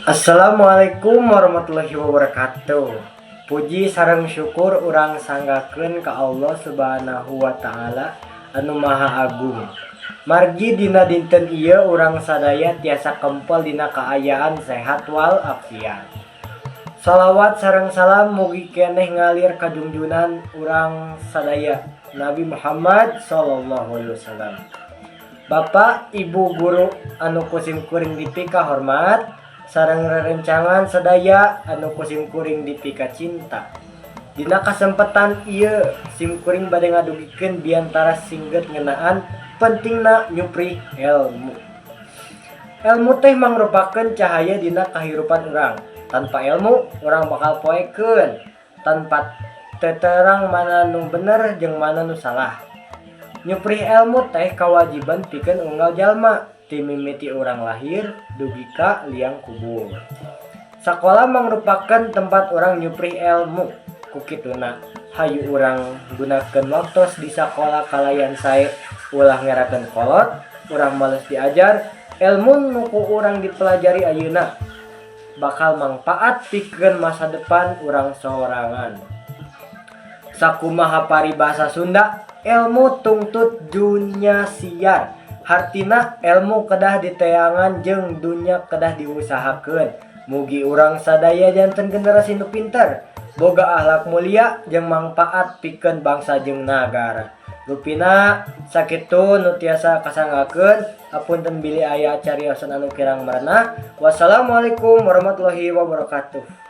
Assalamualaikum warahmatullahi wabarakatuh. Puji sareng syukur urang sanggakeun ka Allah Subhanahu wa taala anu Maha Agung. Margi dina dinten ieu urang sadaya tiasa kempel dina kaayaan sehat wal afiat. Salawat sareng salam mugi keneh ngalir ka junjunan urang sadaya, Nabi Muhammad sallallahu alaihi wasallam. Bapak, Ibu guru anu ku sim kuring dipika hormat sareng rerencangan sadaya anu ku sim kuring dipika cinta. Dina kasempatan ieu sim kuring bade ngadugikeun biantara singget ngeunaan pentingna nyuprih ilmu. Ilmu teh mangrupakeun cahaya dina kahirupan urang. Tanpa ilmu, urang bakal poekeun tanpa teu terang mana nu bener jeung mana nu salah. Nyuprih ilmu teh kawajiban pikeun unggal jalma ti mimiti urang lahir dugi ka liang kubur. Sakola mangrupakeun tempat urang nyuprih ilmu. Ku kituna, hayu urang gunakeun waktos di sakola kalayan sae, ulah ngerakeun kolot, urang males diajar. Ilmu nu ku urang dipelajari ayeuna bakal mangpaat pikeun masa depan urang sorangan. Sakumaha paribasa Sunda, "Elmu tungtut dunya siar," hartina elmu kedah diteangan jeung dunya kedah diusahakeun. Mugi urang sadaya janten generasi nu pinter, boga akhlak mulia jeung mangpaat pikeun bangsa jeung nagara. Rupina sakitu nu tiasa kasanggakeun, hapunten bilih aya cariosan anu kirang merenah. Wassalamualaikum warahmatullahi wabarakatuh.